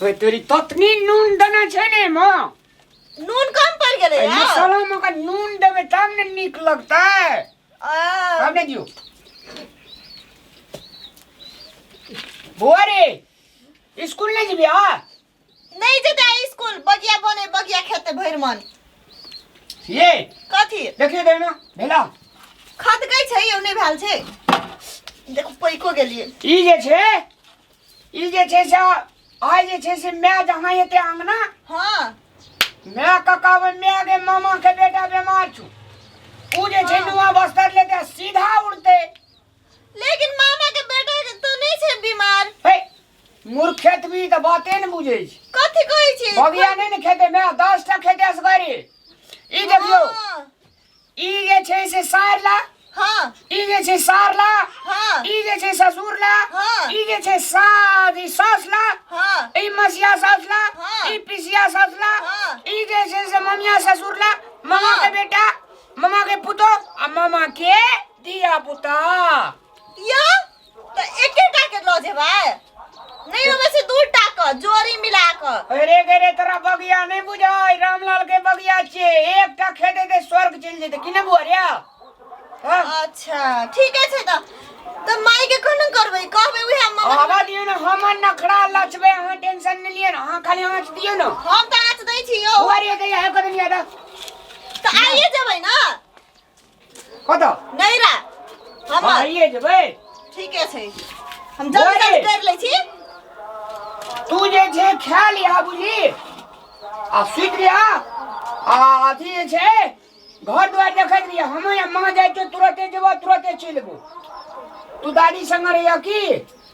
ओए तोरी ततनी नून देना छै ने माँ। नून कम पड़ गेलै एहि यौ। मसाला मे ओकरा नून देबै तब ने नीक लगतै। आ, तब ने दियौ बौआ रे, स्कूल नहीं जेबी आ? नहीं जेतै आइ स्कूल, बगिया बने बगिया खेतै भरि मन। ये कथी? देखियो देना भेला। खदकै छै यौ, नहि भेल छै। देखू पैको गेलियै। ई जे छै से आइ जे छै से my जहाँ एते अंगना। हाँ। My काका वे my के मामा के बेटा बीमार छु, ऊ जे छै हाँ। नुआ बस्तर लेते सीधा उड़ते। लेकिन मामा के बेटा के तो नहीं छै बीमार। हे मूर्खेत भी त बाते ने बुझै छै। कथी कहै छी? बगिया नहीं ने खेते मैं 10 टा खेते असगरे। ई देखियो। हाँ। ई जे छै से सार ला। हाँ। ई जे छै सार ला। हाँ। ई जे छै ससुर ला। हाँ। ई जे छै सास, ई सास ला। हाँ। ई मसिया सास ला। हाँ। ई पिसिया सास ला। हाँ। ई जे छै से ममिया ससुर ला, मामा हाँ। के बेटा, मामा के पुतो आ मामा के धिया पुता। या त एकेटा के ल जेबै? नहीं होवे से दू टा क जोड़ी मिला क। अरे गे रे तोरा बगिया नहीं बुझाय, रामलाल के बगिया छे, एकटा खेते ते स्वर्ग चल जेते की ने बुआ रे? हाँ? अच्छा ठीक है छै त माई के कोन करबै? कहबै उहे मामा। आवा दियो ने, हमर नखरा लचबे, अहाँ टेंशन नहीं लियो ना, अहाँ खाली आँच दियो ना। हम त आँच दै छी यौ। बुआ रे के आयो कदनी आदा। त आइए जेबै ना? कत? नैरा। हम आइए जेबै। ठीक है छै, हम जल्दी बोले। जल्दी कर लै छी। तू जे छै खा लिया बुझली आ सुति लिया आ अथी जे छै घर द्वार देखैत रहिए। हम या माँ जाइ छियौ तुरते जेबो तुरते चलि एबो। तू दादी संग रहिया की?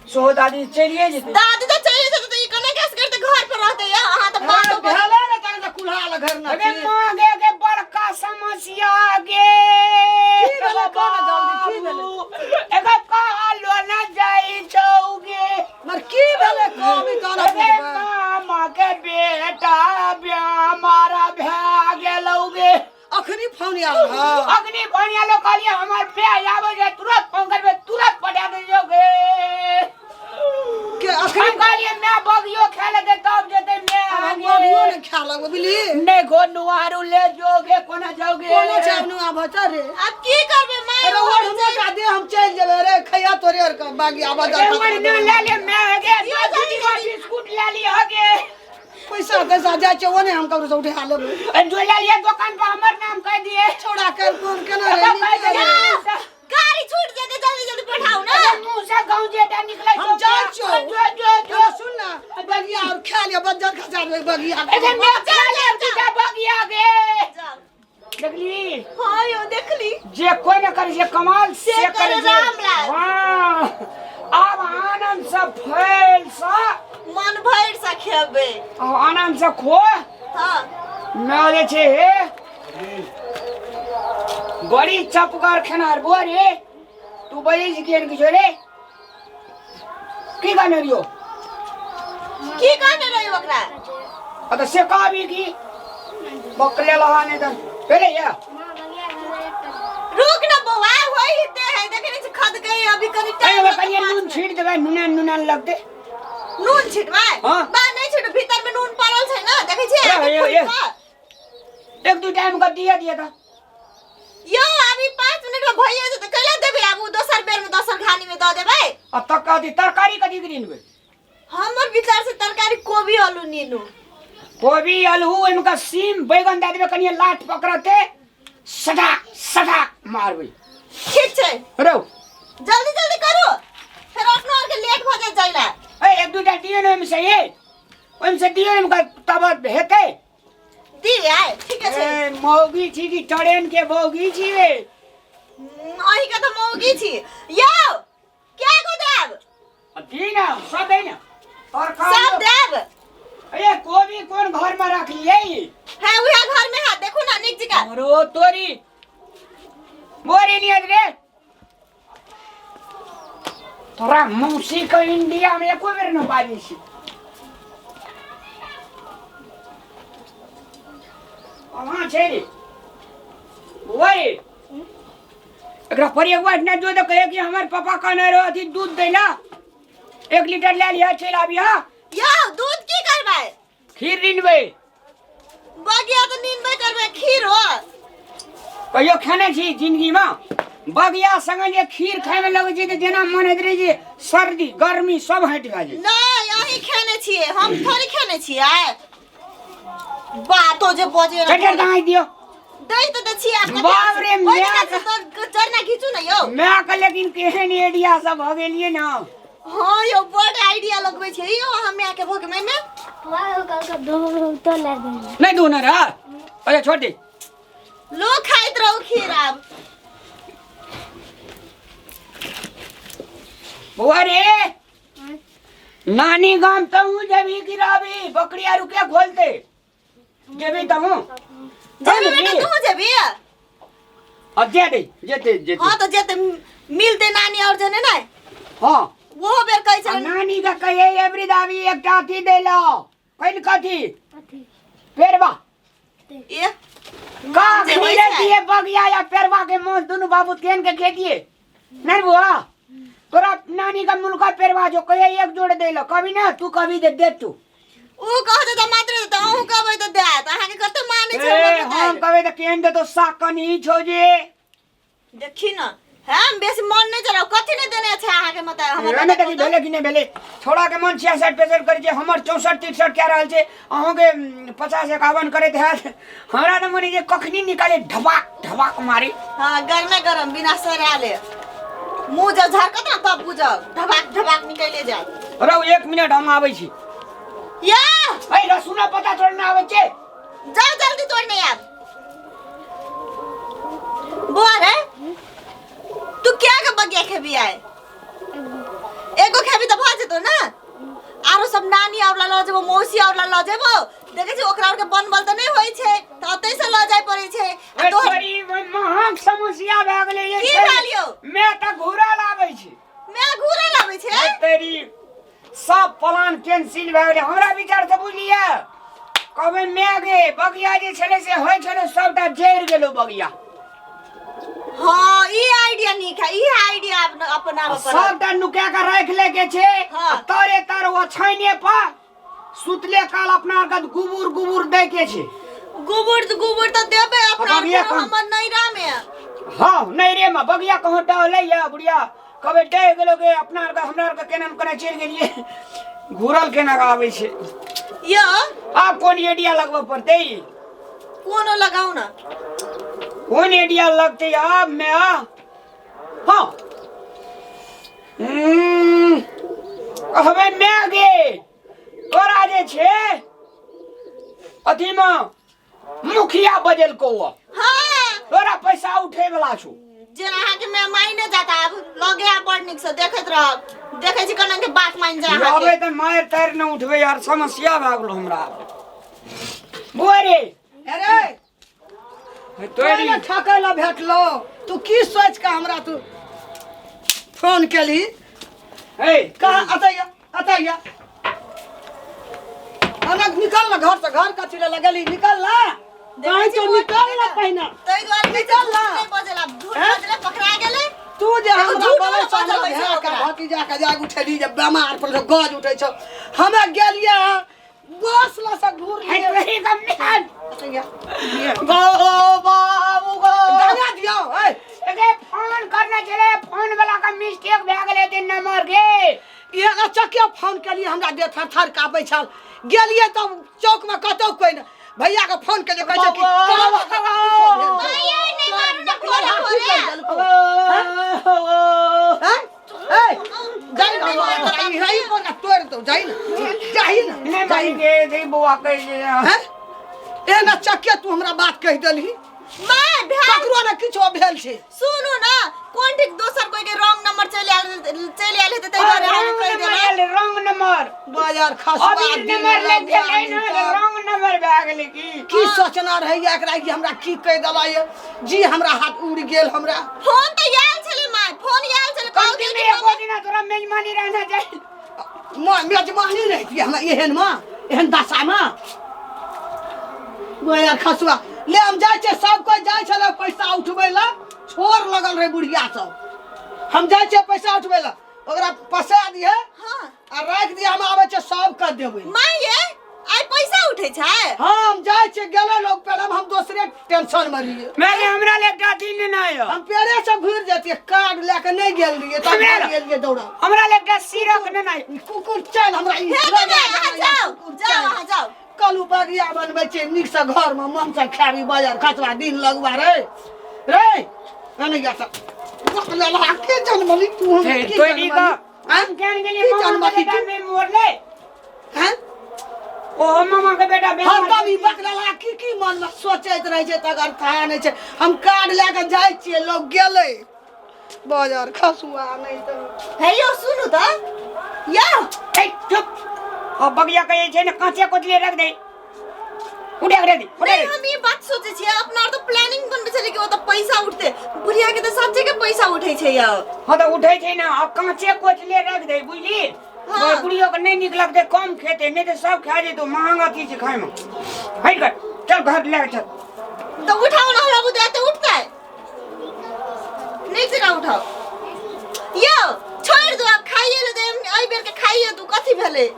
सोहो दादी चलिए जेतै। दादी त चलि जेतै त ई केना कैस करतै घर पर रहतै या अहाँ त माँ तो भेलै ने तखन त कुल्हा ल घर ना अरे छी। माँ गे के बड़का समस्या गे। की भेलै कह ना जल्दी, की भेलै? एकर कहलो ना जाइ छौ गे। मर की भेलै कहबी तहन अरे बुझबै। मामा के बेटा मारा भए गेलौ गे। अखनी फोन आयल हँ? अखनी फोन आयल, कहलियै हमर पे आबै छै तुरंत फोन करबै तुरंत पठा दियौ गे। के अखनी? हम कहलियै मैं बगियो खाय लेतै तब जेतै मैं हम आगे। बगियो ने खा लगबो बुझली। नहीं गो नुआरू ले जोगे कोना जाओगे? कोना छै नुआ भचा रे? अब की करबै my? अरे ओढ़ मोटा दे, हम चलि जेबै रे, खैया तोरे आर के बागी आबा जा। अरे ओढ़ ने ले ले मैं आगे, दियो दो जल्दी दू जल्दी। बिस्कुट ले ली आगे। पैसा तैसा जाइ छै ओ नहि हम ककरो से उठा लेबै। अरे जो ले लिया दुकान पर हमर नाम कह दिए। छौड़ा काल्हि फोन केना रहै? अरे कह दिए। गाड़ी छूट जेतै, जल्दी जल्दी पठाउ ना। अरे मुंह से गाँव जेटा निकलै हम छौ। जाइ छियौ। जो जो जो जो सुन ना, बगिया और खा लिया, बज्जर खसा देबै बगिया। अरे मैं खा लेब दूटा बगिया गे। जाउ। देखली? हाँ यौ देखली। जे कोई न करे से कमाल से से करे करे रामलाल। हाँ, आब आनंद से फैल से मन भरि से खेबै। आब आनंद से खो। हाँ। मैं जे छै हे बड़ी चपगर खेनार बुआ रे। तू बजै छी केहन किछो रे? की कहने रहियो? की कहने रहियो ओकरा? आ तऽ से कहबी की बकले लहा नहि तऽ भेलै या। रुक ना बौआ, होई हेते है, देखे नहीं छी खद गई अभी कनी अरे टाइम कनिए लगतै। नून छीट देबै, नुना नुना लगतै। नून छिटबै? हाँ। बा नहीं छिट, भीतर में नून पड़ल छै ना, देखै छी? ए, आगे ए, फूटि ए। कऽ। एक दू टाइम के दिया दिया तऽ। यौ अभी 5 मिनट में भइए जेतै, कैला देबै? आब उ दोसर बेर में दोसर घानी में दऽ देबै। आ तक कथी तरकारी कथी के नीनबै? हमर विचार से तरकारी कोबी आलू नीनू। कोबी आलू ओहिमे का सीम बैगन दए देबै, कनिए लाट पकड़ते सटाक सटाक मारबै। ठीक छै। रौ जल्दी जल्दी करू, फेर अपनो आर के लेट भऽ जाय जाइला। ए एक दूटा दियौ ने ओहिमे से, ये ओहिमे से दियौ ने तब हेतै। दी आय ठीक छै। ए मौगी छी कि ट्रेन के बौगी छी रे? अहीं के तऽ मौगी छी यौ। क्या गो देब? दी ना सब दे ना तरकारी सब देब। अरे कोबी कोन घर में रखलिए? है उहे घर में है, देखू ना नीक जकाँ। अरे तोरी बोरी नहीं रे तोरा मौसी के इंडिया में एको बेर न बाजै छी। कहाँ छै रे? ओए एकरा पर एक बार न जो तो कहे कि हमर पापा कहने रहो अथी दूध दैला 1 लीटर ले लिया चलि आबिया। यौ दूध की करबै? खीर रिनबै। बगिया तऽ नीनबै करबै खीर हो। कहियो खेने छी जिंदगीमे? बगिया संगे जे खीर खायमे लगै छै तऽ जेना मन होइत रहै छै सर्दी गर्मी सब हटि भए जाइ। नहि, अहीं खेने छियै, हम थोड़ी खेने छियै। बातो जे बजे चटर दाँइ दियौ। दै तऽ दै छियै आब कते। बाप रे, ओहि माय दिना से तऽ चरना घीचू ने यौ। मायके लेकिन केहन एरिया सब भऽ गेलियै ने। हाँ यौ, बड आइडिया लगबै छै यौ अहाँ माय के भगमे में। नहि दूने रह, अच्छा छोड़ दे। लोग खाइत रहू खीर आब। बौआ रे, नानी गाम तहूँ जेबही कि रहबी? बकरी आरू के खोलते? जेबी तहूँ? जेबी बेटा, तू जेबी? अब जे दे, जेते जेते। हाँ तो जेते, मिलते नानी और जने नै। हाँ। वो बेर कहै आ छलै नानी के कहिए एबरी दाबी एकटा अथी दै लो कनि कथी पेरवा। ए का जे होइ खीरे छै। दिए बगिया या पेरवा के मोस दुनू बाबू केन के खेतिए नहीं बुआ? तोरा नानी का मुल्का पेरवा जो कहिए एक जोड़ दे लो कभी ना तू कभी दे दे तू। ऊ कहते तऽ मात्र तऽ अहूँ कहबै तऽ देत अहाँके कते मानै छै ए, हमर हम बतायल। कहे तऽ केहन देतो साग कनी छो जे। देखी न, हम बेसी मन नहि चलाउ, कथी नहि देने छै अहाँके मत हमर। नहि देखी भेलै कि नहि भेलै। छोड़ा के मन 66 65 करै छै, हमर 64 63 कए रहल छै, अहूँके 50 51 करैत हैत। हमरा तऽ मन जे कखनी निकाले ढबाक ढबाक मारी। हाँ, गरमे गरम बिना सराले मुँह जब झरकत ना तब बुझब ढबाक ढबाक निकले जायत। रौ एक मिनट, हम आबै छी। या ऐ रसुना पता तोड़ने आबै छै। जाओ जल्दी तोड़ने आब। बुआ रे, तू क्या के बगिया खेबी आए? एगो खेबी तऽ भऽ जेतौ ने? आरो सब नानी और ला लऽ जेबो, मौसी और ला लऽ जेबो। देखै छी ओकरा और के बनबल तऽ नहि होइ छै तऽ ओतै से लऽ जाय पड़ै छै। आ ए, तोहर तोरी महग समस्या भए गेलै ये। की भेल यौ? मैं तऽ घुरल आबै छी। मैं घुरल आबै छै? ए, तेरी सब प्लान कैंसिल भए गेलै हमरा विचार से, बुझलियै? कहबै मैं गे बगिया जे छलै से होइ छलै सबटा जरि गेलो बगिया। हाँ, ई आइडिया नीक है, ई आइडिया अपनाबऽ पड़त। सबटा नुका के राखि ले के छै। हाँ। आ तरे तर ओछाइने पर सुतले काल अपना आर के गुबुर गुबुर दै के छै। गोबर गोबर तऽ देबै अपना बगिया आरके कोन? हमर नैरा में। हाँ, नहीं रे माँ, बगिया कहूँ टहले या बुढ़िया कबे डह गेलो के अपना आर के हमरा आर के केना न केना चलि गेलियै, घुरल केना के आबै छै। यौ आब कोन एडिया लगबऽ पड़तै? कोनो लगाउ ना। कोन एडिया लगतै आब? मैं हाँ कहबै मैं गे तोरा जे छै अथीमे मुखिया बजेलकौ। हाँ तोरा पैसा उठे वाला छौ। जेना अहाँके मैं मायने जाता आब लगे आ बड़ नीक से देखैत रहब, देखै छी केना के बात मान जाय अहाँके। आबै तऽ मारि तारि नहि उठबै यार, समस्या भए गेलो हमरा बुआ रे। अरे तोरी तोरा ठकै ला भेटलो। तू की सोच के हमरा तू फोन केली? हे कहाँ? अतैया अतैया, अनक निकल ना घर से। घर कथी ले लगली? निकल ना कहीं तो, निकल ना पहिना। ताहि दुआरे कहै छी निकल ना। झूठ नहि बजला, झूठ हैं? बजले पकड़ा गेलै। तू जे एगो हमरा झूठ बोलै वाला छौ, बाजल हमरा होइ छै भेड़ के ओकरा। भतीजा के जाग उठेली जे बेमार पर गज उठै छौ। हमे गेलियै बस ला से घूर हे लिए। तोरी गम्मीन अतैया गो बाबू गो। गाना दियौ ए। एगे फोन करने चले, फोन वाला का मिस्टेक भए गेलै तीन नंबर के। ये अचकिया फोन केलियै, हमरा देह थर थर काँपै छल। गेलियै तब चौक में कतौ कोइ नहि। भैया के फोन केलियै, कहै छै कि भैया, नहि मारू ने, भोरे भोरे। हैं? ए, जाइ ना, ई ई पर तोड़ि दौ, जाइ ना, जाइ ना, नहि जाइ ना। मारेंगे दे बौआ कहि जे। हैं? ए ना चकिया तू हमरा बात कहि देलही। माय भेल ककरो ने किछो भेल छै। सुनू ना, कोन ठीक दोसर कोई के रॉन्ग नंबर चलि आयल, चलि आयल हेतै, ताहि दुआरे अहाँके कहि देलक। रॉन्ग नंबर बाजार खसबा अभी नंबर लग गेलै ने, रॉन्ग नंबर भए गेलै की। की सोचना रहैया एकरा कि हमरा की कहि देला ये जी, हमरा हाथ उड़ि गेल हमरा। फोन तऽ आयल छलै माय, फोन आयल छलै, कहलकै कंपनी कि में एको दिना तोरा मेजबानी रहना चाही। माँ मेजबानी रहितियै हमरा एहन माँ एहन दशामे बाजार खसुआ ले। हम जाइ छियै, सब कोइ जाइ छलै पैसा उठबै लए, छोर लगल रहै बुढ़िया सब। हम जाइ छियै पैसा उठबै लए, ओकरा पसा दिहे हाँ आ राखि दिहे, हम आबै छियै सबके देबै। माय ये, आइ पैसा उठै छै। हम जाइ छियै, गेलै लोग पेड़, हम दोसरे टेंशन मे रहियै। मैं हमरा ले एकटा दिन लेना आयो। हम पेड़े से घुरि जैतियै, कार्ड लए के नहि गेल रहियै तब हमरा- गेलियै दौड़ल। हमरा ले एकटा सिरक लेना आयो। ई कुकुर चल हमरा ई हे लगा दादा, अहाँ देना, ई जाउ, कुकुर जाउ, चल। अहाँ जाउ। कलू बगिया बनबै छै नीक से घर मे मन से खाबी, बाजार खचवा दिन लगवा रे रे नहीं जा सब लला के जन्मली तू हम हे, की तो ई का जन्मली? हम केन गेलियै की मामा के जन्मली बेटा तू? में मोरले। हैं? ओ मामा के बेटा हम बेमार तब ई बकला की की मन में सोचैत रहै छै तकर था नहि छै। हम कार्ड लए के जाइ छियै, लोग गेलै बाजार खसुआ नहि तऽ। हे यौ, सुनू तऽ यौ। ए, चुप। ओ बगिया के जे छै ने कांचे कोतले रख दे, उठे के रख दे, उठे। नहीं, हम ई बात सोचे छियै, अपना आर तऽ प्लानिंग बनबै छलै कि ओतऽ पैसा उठतै। बुढ़िया के तऽ सब जगह पैसा उठै छै यौ। हाँ तऽ उठै छै ने, आब कांचे कोचले रख दे, बुझली? हाँ। बुढ़ियो के नहीं नीक लगतै, कम खेतै, नहीं तऽ सब खा जेतौ, महंग अथी छै खाय में। हटि कर चल, घर लए के चल। तऽ उठाउ ने, हमरा बुझाय तऽ उठतै नीक जकाँ उठाउ यौ। छोड़ि दू, आब खाइए ले दे, एहि बेर के खाइए दू, कथी भेलै?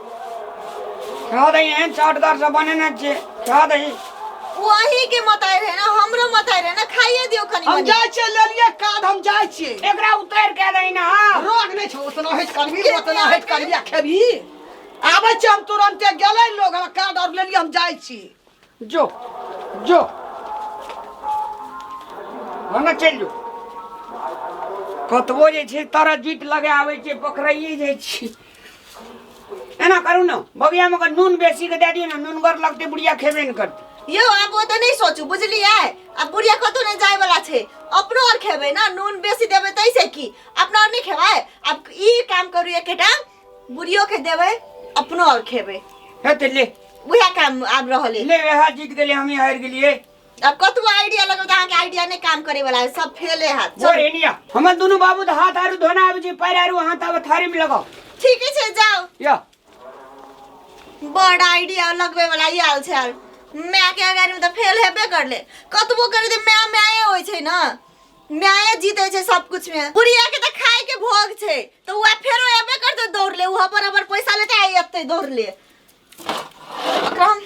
खा दही, एहन चटगर से बनेने छियै, खा दही। ओ अहीं के मत आइ रहे ना, हमरो मत आइ रहे ना, खाइए दियौ कनी हम मनी। जाइ छियै, लेलियै कार्ड, हम जाइ छियै। एकरा उतारि के दही ना। रोग नहि छौ, उतना हटि करबी, उतना हटि करबी आ खेबही। आबै छियै हम तुरन्ते, गेलै लोग, हमरा कार्ड और लेलियै, हम जाइ छी। जो जो हँ चलि जो। कतबो जे छै तरह जीत लगे आबै छै, पकड़ाइए जाइ छै। एना करू ने, बगियामे अगर नून बेसी के दए दियौ ने, नूनगर लगतै, बुढ़िया खेबे नहि करतै। यौ, आब ओ तऽ नहि सोचू, बुझलियै? आब बुढ़िया कतौ नहि जाय वाला छै। अपनो आर खेबै ना, नून बेसी देबै तै से की अपना आर नहि खेबै? आब ई काम करू, एकेटा बुढ़ियो के देबै, अपनो आर खेबै। हेतै, ले। उएह काम आब रहल ले, वएह जीत गेलै, हमही हारि गेलियै। आब कतबो आइडिया लगबै तऽ अहाँके आइडिया नहि काम करे वाला है, सब फेले हाथ। बोल एनिया, हमर दुनू बाबू तऽ हाथ आरू धोना आबै छै, पैर आरू हाथ आब थारी में लगाओ। ठीके छै, जाउ। या। बड़ आइडिया लगबै वाला आयल छै। आर my के अगाड़ी में तऽ फेल हेबे करले। कतबो करे तऽ my माये होइ छै ने, माये जीते छै सब कुछ में। बुढ़िया के तऽ खाय के भोग छै, तऽ वएह फेरो एबे करतै दौड़ले, वहाँ बराबर पैसा लेते आ एतै दौड़ले। ओकरा हम